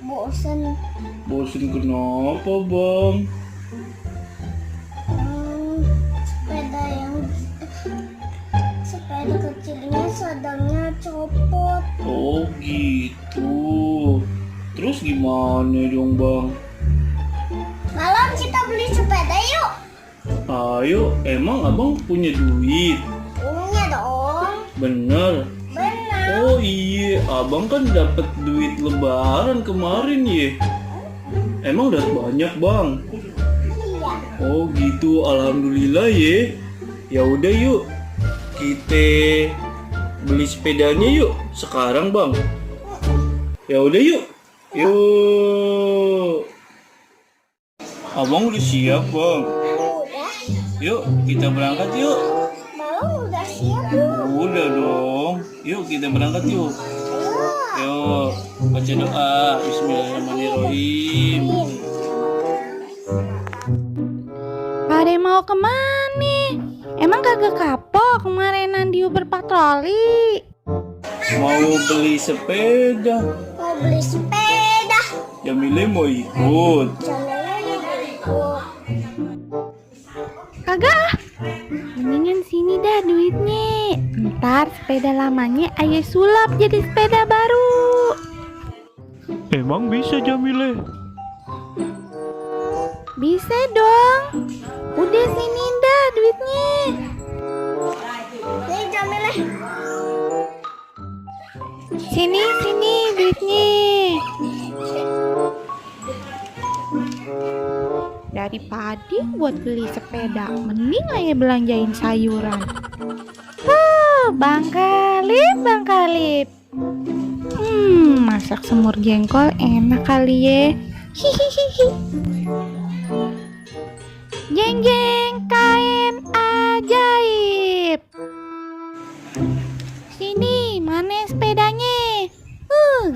Bosen. Bosen kenapa, Bang? Sepeda kecilnya sedangnya copot. Oh gitu. Terus gimana dong, Bang? Malam kita beli sepeda yuk. Ayo, emang abang punya duit? Punya dong. Bener. Benar. Oh iya, abang kan dapat duit lebaran kemarin ya. Emang udah banyak, Bang? Iya. Oh gitu, alhamdulillah ya. Ya udah yuk, kita beli sepedanya yuk sekarang, Bang. Ya udah yuk. Yuk. Abang udah siap, Bang. Udah. Yuk, kita berangkat yuk. Malam udah siap belum? Udah dong. Yuk kita berangkat yuk. Ayo. Yuk, baca doa. Bismillahirrahmanirrahim. Pada mau kemana? Emang kagak kapok kemarinan dia berpatroli? Mau beli sepeda. Mau beli sepeda. Jamile mau ikut. Jalannya mau ikut. Kagak ah. Mendingan sini dah duitnya. Ntar sepeda lamanya ayah sulap jadi sepeda baru. Emang bisa, Jamile? Bisa dong. Udah sini dah duitnya. Nih Jamile. Sini duitnya. Daripada buat beli sepeda, mending aja belanjain sayuran. Bang Kalip. Masak semur jengkol enak kali ya. Hihihi. Jeng kain ajaib. Sini, mana sepedanya?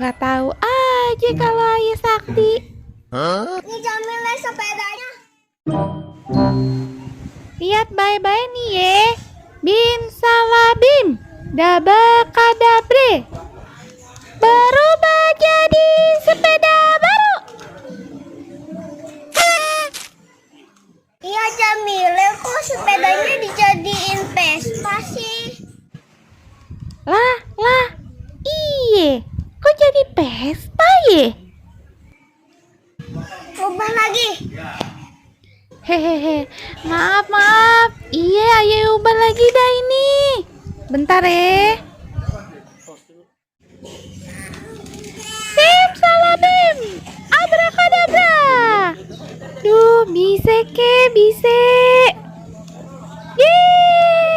Gak tahu aja kalau ayah sakti. Nih Jamile sepedanya. Lihat bye-bye nih ye. Bim salabim. Dabakadabre. Berubah jadi sepeda baru. Iya Jamile, kok sepedanya dijadiin Vespa sih? Lah. Iye. Kok jadi Vespa ye? Ubah lagi. Hehehe. Maaf. Iya, ayo ubah lagi dah ini. Bentar ya. Bim salabim. Abrakadabra. Duh, bisa. Yeay.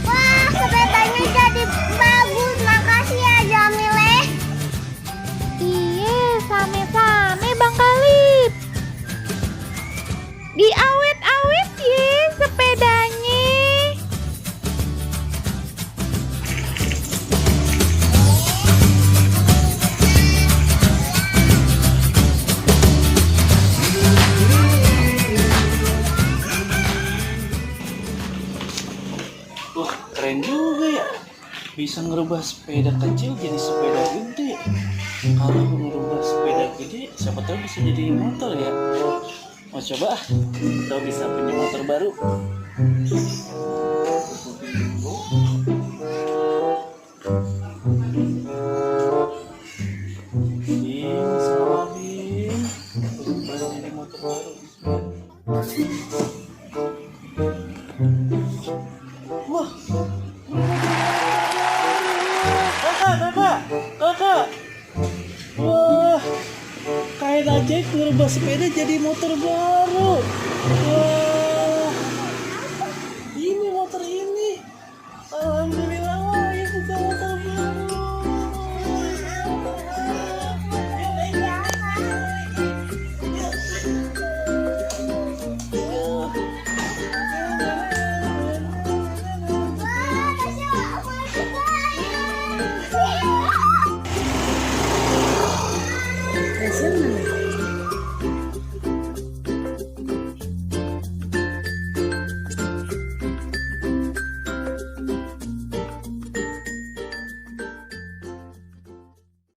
Wah, sepedanya jadi bagus. Makasih ya Jamile. Iya, same-same Bang Kalip. Diawet-awet ya sepedanya. Wah, keren juga ya. Bisa ngerubah sepeda kecil jadi sepeda gede. Kalau ngerubah sepeda gede, siapa tahu bisa jadi motor ya. Mau coba ah, atau bisa punya motor baru. Bim, salabim. Berubah jadi motor baru. Wah. Kakak. Wah. Kain ajaib ngerubah sepeda jadi motor baru. Wah.